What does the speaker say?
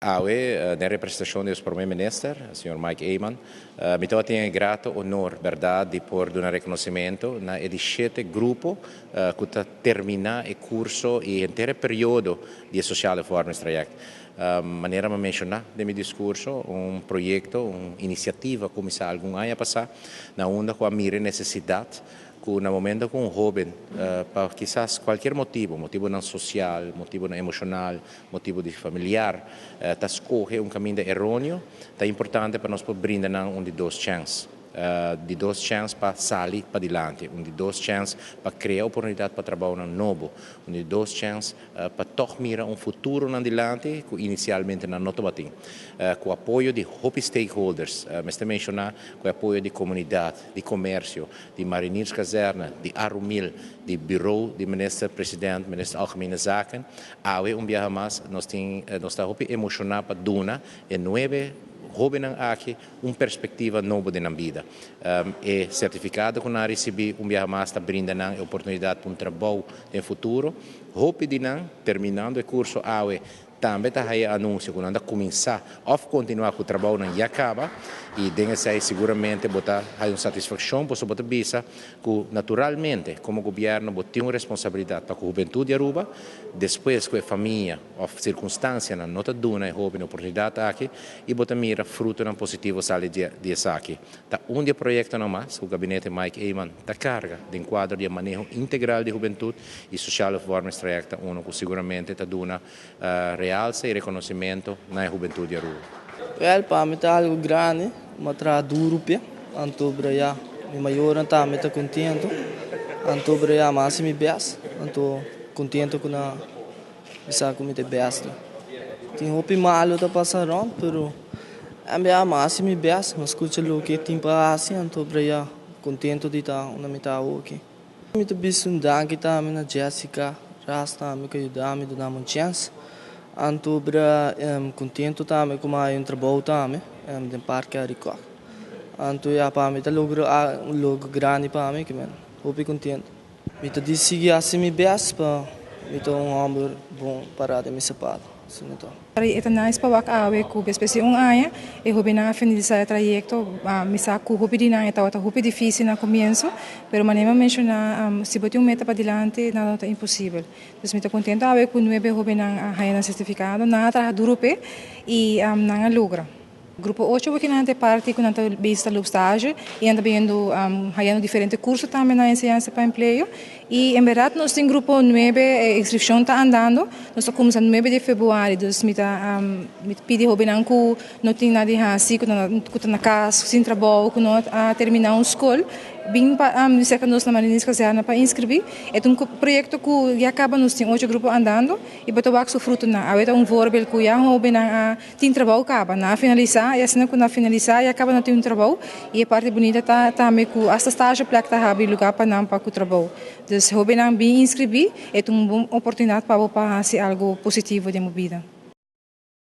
Awe, den representacion di nos Prome Minister, señor Mike Eman, mi tabatin e grato honor, berdad, di por duna reconocimento na e di shete grupo cu ta termina e curso y henter e periodo di e Sociale Vormingstraject. Manera mi a menciona den mi discurso, un proyecto, un iniciativa a cuminsa algun aña pasa, na unda cu a mira e necesidad ku na momento ku un hóben pa kisas kualkier motibu, motibunan sosial, motibunan emoshonal, motibu di familiar, ta skohe un kaminda eróneo, ta importante pa nos por brinda nan un di dos chèns. Di dos chèns pa sali padilanti, un di dos chèns pa krea oportunidat pa trabounan nobo, un di dos chèns pa tòg mira un futuro nan dilanti ku inisialmente nan no tabatin. Ku apoyo di hopi stakeholders, mester menshoná ku e apoyo di komunidat, di komersio, di Marinierskazerne, di Arumil, di Bureau di Minister President, Minister Algemene Zaken. Awe un biaha mas nos tin nos ta hopi emoshoná pa duna e nuebe hóbennan aki un perspektiva nobo den nan bida. E sertifikado ku nan a risibí un biaha mas ta brinda nan e oportunidat pa un trabou den futuro. Hopi di nan, terminando e kurso awe, tambe ta haya anunsio ku nan ta kuminsá òf kontinuá ku trabounan ya kaba i den esei siguramente bo ta haya un satisfakshon pasobra bo ta bisa ku naturalmente komo gobièrnu bo tin un responsabilidat pa ku hubentut di Aruba despues ku e famia òf sirkunstansianan no ta duna e hóben e oportunidat aki i bo ta mira frutonan positivo sali di esaki. Ta un di e proyektonan mas ku Gabinete Mike Eman ta karga den kuadro di e maneho integral di hubentut i Sociale Vormingstraject ta uno ku siguramente ta duna realse i rekonosimento na e hubentut di Aruba. Wèl, pa mi ta algu grandi, mi a traha duru p'e, anto bra ya mi mayornan tambe ta kontentu, anto bra ya mi a hasi mi bèst, anto kontentu ku nan bisa ku mi ta e bèst. Tin hopi malu ta pasa rònt, pero en bia mi a hasi mi bèst, mi a skucha loke tin pa hasi, anto bra ya kontentu di ta unda mi ta awoki. Mi ta bisa un danki tambe na Jessica Ras tambe ku a yuda mi duna mi un chèns. Anto bira kontentu tambe ku mi a haña un trabou tambe den Parke Arikok. Anto ya pa mi ta logra un logro grandi pa mi kimen hopi kontentu. Mi ta di sigui hasi mi bèst pa mi ta un hòmber bon pará den mi sapato. Asina ta. E ta nice pa wak awe ku despues di un aña e hobennan a finalisá e trayekto. Mi sa ku hopi di nan e tabata hopi difísil na komienso, pero manera mi a menshoná, si bo tin un meta padilanti nada no ta imposibel. Dus mi ta kontento awe ku nuebe hobennan a haña nan sertifikado, nan a traha duru p'e i nan a logra. Grupo ocho bo kinan ta e parti ku nan ta bista loopstage i nan ta biniendo hayando diferente kurso tambe na enseñansa pa empleo. I en bèrdat nos tin grupo nuebe e inskripshon ta andando. Nos ta kuminsá nuebe di februari dus mi ta mi ta pidi hóbennan ku no tin nada di hasi ku ta na kas sin trabou ku no a terminá un skol bin pa serka nos na Mariners Kazerne pa inskribí. E ta un proyekto ku ya kaba nos tin ocho grupo andando i bo ta wak su frutonan. Awe ta un voorbeeld ku ya hóbennan a Tin trabou kaba, nan a finalisá i asina ku nan a finalisá ya kaba nan tin un trabou i e parti bunita ta tambe ku asta stage plek ta habri lugá pa nan pa ku trabou. Dus hóbennan bin inskribí, e ta un bon oportunidat pa bo pa hasi algu positivo den bo bida.